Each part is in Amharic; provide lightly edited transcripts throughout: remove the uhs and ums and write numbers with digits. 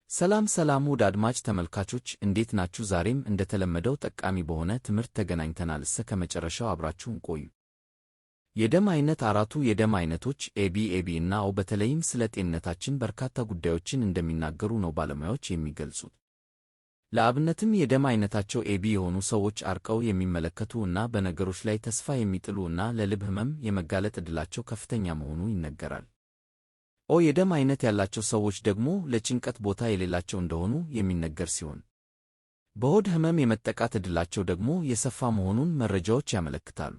ሰላም ሰላም ውድ አድማጭ ተመልካቾች፣ እንዴት ናችሁ? ዛሬም እንደተለመደው ጠቃሚ በሆነ ትምህርት ተገናኝተናል። እስከ መጨረሻው አብራችሁን ቆዩ። የደም አይነት። አራቱ የደም አይነቶች AB፣ AB እና O በተለይም ስለ ጤንነታችን በርካታ ጉዳዮችን እንደሚናገሩ ነው ባለሙያዎች የሚገልጹት። ለአብነትም የደም አይነታቸው AB የሆኑ ሰዎች አርቀው የሚመለከቱ እና በነገሮች ላይ ተስፋ የሚጥሉ እና ለልብ ህመም የመጋለጥ ዕድላቸው ከፍተኛ መሆኑ ይነገራል። O የደም አይነት ያላቸው ሰዎች ደግሞ ለጭንቀት ቦታ የሌላቸው እንደሆኑ የሚነገር ሲሆን፣ በሆድ ህመም የመጠቃት ዕድላቸው ደግሞ የሰፋ መሆኑን መረጃዎች ያመለክታሉ።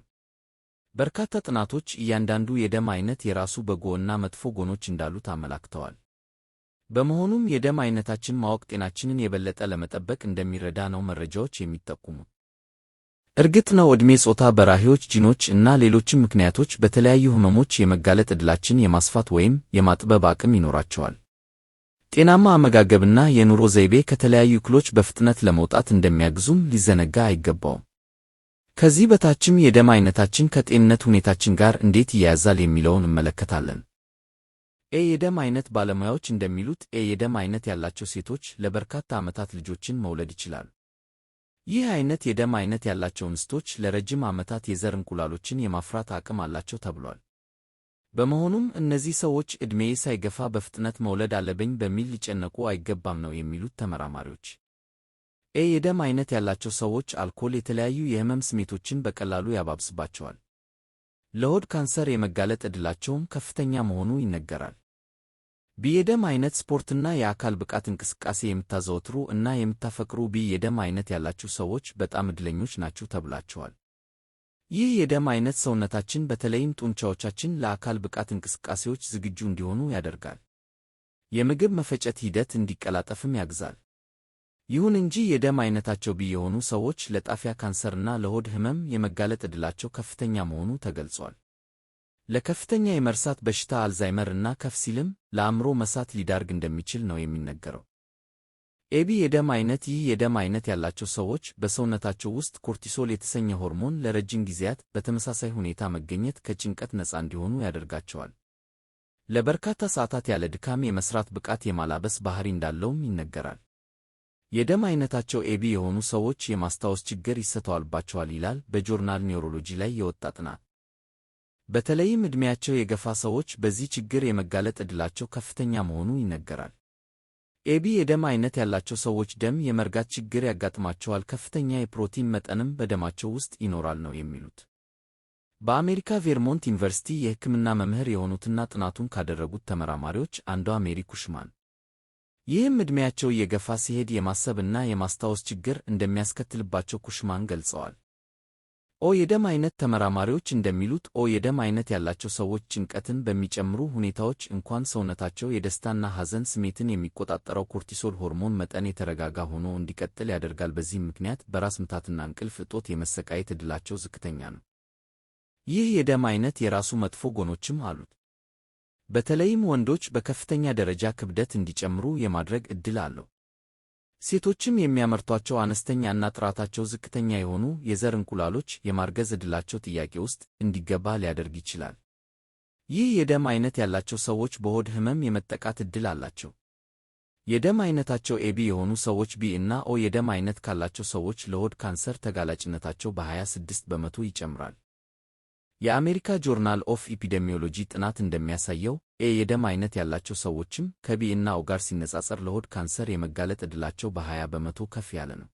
በርካታ ጥናቶች እያንዳንዱ የደም አይነት የራሱ በጎ እና መጥፎ ጎኖች እንዳሉት አመላክተዋል። በመሆኑም የደም አይነታችን ማወቅ ጤናችንን የበለጠ ለመጠበቅ እንደሚረዳ ነው መረጃዎች የሚጠቁሙት። እርግጥ ነው ዕድሜ፣ ጾታ፣ በራሂዎች፣ ጂኖች እና ሌሎችም ምክንያቶች በተለያዩ ህመሞች የመጋለጥ ዕድላችን የማስፋት ወይም የማጥበብ አቅም ይኖራቸዋል። ጤናማ አመጋገብና የኑሮ ዘይቤ ከተለያዩ እክሎች በፍጥነት ለመውጣት እንደሚያግዙም ሊዘነጋ አይገባውም። ከዚህ በታችም የደም አይነታችን ከጤንነት ሁኔታችን ጋር እንዴት ይያያዛል የሚለውን እንመለከታለን። A የደም አይነት። ባለሙያዎች እንደሚሉት A የደም አይነት ያላቸው ሴቶች ለበርካታ ዓመታት ልጆችን መውለድ ይችላሉ። ይህ አይነት የደም አይነት ያላቸው እንስቶች ለረጅም ዓመታት የዘር እንቁላሎችን የማፍራት አቅም አላቸው ተብሏል። በመሆኑም እነዚህ ሰዎች ዕድሜዬ ሳይገፋ በፍጥነት መውለድ አለብኝ በሚል ሊጨነቁ አይገባም ነው የሚሉት ተመራማሪዎች። A የደም አይነት ያላቸው ሰዎች አልኮል የተለያዩ የህመም ስሜቶችን በቀላሉ ያባብስባቸዋል። ለሆድ ካንሰር የመጋለጥ ዕድላቸውም ከፍተኛ መሆኑ ይነገራል። B የደም አይነት። ስፖርትና የአካል ብቃት እንቅስቃሴ የምታዘወትሩ እና የምታፈቅሩ B የደም አይነት ያላችሁ ሰዎች በጣም ዕድለኞች ናችሁ ተብላችኋል። ይህ የደም አይነት ሰውነታችን በተለይም ጡንቻዎቻችን ለአካል ብቃት እንቅስቃሴዎች ዝግጁ እንዲሆኑ ያደርጋል። የምግብ መፈጨት ሂደት እንዲቀላጠፍም ያግዛል። ይሁን እንጂ የደም አይነታቸው B የሆኑ ሰዎች ለጣፊያ ካንሰርና ለሆድ ህመም የመጋለጥ ዕድላቸው ከፍተኛ መሆኑ ተገልጿል። ለከፍተኛ የመርሳት በሽታ፣ አልዛይመር እና ከፍ ሲልም ለአእምሮ መሳት ሊዳርግ እንደሚችል ነው የሚነገረው። AB የደም አይነት። ይህ የደም አይነት ያላቸው ሰዎች በሰውነታቸው ውስጥ cortisol የተሰኘ ሆርሞን ለረጅም ጊዜያት በተመሳሳይ ሁኔታ መገኘት ከጭንቀት ነፃ እንዲሆኑ ያደርጋቸዋል። ለበርካታ ሰዓታት ያለ ድካም የመስራት ብቃት የማላበስ ባህሪ እንዳለውም ይነገራል። የደም አይነታቸው AB የሆኑ ሰዎች የማስታወስ ችግር ይስተዋልባቸዋል ይላል በ Journal Neurology ላይ የወጣ ጥናት። በተለይም ዕድሜያቸው የገፋ ሰዎች በዚህ ችግር የመጋለጥ ዕድላቸው ከፍተኛ መሆኑ ይነገራል። AB የደም አይነት ያላቸው ሰዎች ደም የመርጋት ችግር ያጋጥማቸዋል፣ ከፍተኛ የፕሮቲን መጠንም በደማቸው ውስጥ ይኖራል ነው የሚሉት በአሜሪካ ቬርሞንት ዩኒቨርሲቲ የሕክምና መምህር የሆኑትና ጥናቱን ካደረጉት ተመራማሪዎች አንዷ ሜሪ ኩሽማን። ይህም ዕድሜያቸው እየገፋ ሲሄድ የማሰብና የማስታወስ ችግር እንደሚያስከትልባቸው ኩሽማን ገልጸዋል። O የደም አይነት። ተመራማሪዎች እንደሚሉት O የደም አይነት ያላቸው ሰዎች ጭንቀትን በሚጨምሩ ሁኔታዎች እንኳን ሰውነታቸው የደስታና ሐዘን ስሜትን የሚቆጣጠረው cortisol ሆርሞን መጠን የተረጋጋ ሆኖ እንዲቀጥል ያደርጋል። በዚህም ምክንያት በራስ ምታትና እንቅልፍ እጦት የመሰቃየት ዕድላቸው ዝቅተኛ ነው። ይህ የደም አይነት የራሱ መጥፎ ጎኖችም አሉት። በተለይም ወንዶች በከፍተኛ ደረጃ ክብደት እንዲጨምሩ የማድረግ ዕድል አለው። ሴቶችም የሚያመርቷቸው አነስተኛ እና ጥራታቸው ዝቅተኛ የሆኑ የዘር እንቁላሎች የማርገዝ ዕድላቸው ጥያቄ ውስጥ እንዲገባ ሊያደርግ ይችላል። ይህ የደም አይነት ያላቸው ሰዎች በሆድ ህመም የመጠቃት ዕድል አላቸው። የደም አይነታቸው AB የሆኑ ሰዎች B እና O የደም አይነት ካላቸው ሰዎች ለሆድ ካንሰር ተጋላጭነታቸው በ26% ይጨምራል። የአሜሪካ Journal of Epidemiology ጥናት እንደሚያሳየው A የደም አይነት ያላቸው ሰዎችም ከ B እና O ጋር ሲነጻጸር ለሆድ ካንሰር የመጋለጥ ዕድላቸው በ20% ከፍ ያለ ነው።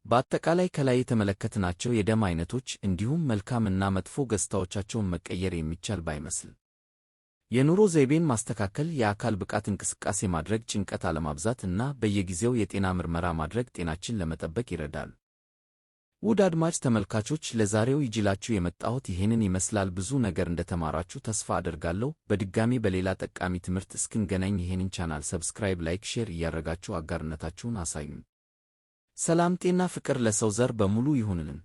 በአጠቃላይ ከላይ የተመለከትናቸው የደም አይነቶች እንዲሁም መልካም እና መጥፎ ገጽታዎቻቸውን መቀየር የሚቻል ባይመስልም፣ የኑሮ ዘይቤን ማስተካከል፣ የአካል ብቃት እንቅስቃሴ ማድረግ፣ ጭንቀት አለማብዛት እና በየጊዜው የጤና ምርመራ ማድረግ ጤናችን ለመጠበቅ ይረዳሉ። ውድ አድማጭ ተመልካቾች፣ ለዛሬው ይዤላችሁ የመጣሁት ይህንን ይመስላል። ብዙ ነገር እንደተማራችሁ ተስፋ አደርጋለሁ። በድጋሚ በሌላ ጠቃሚ ትምህርት እስክንገናኝ ይህንን ቻናል subscribe፣ like፣ share እያደረጋችሁ አጋርነታችሁን አሳዩን። ሰላም፣ ጤና፣ ፍቅር ለሰው ዘር በሙሉ ይሁንልን።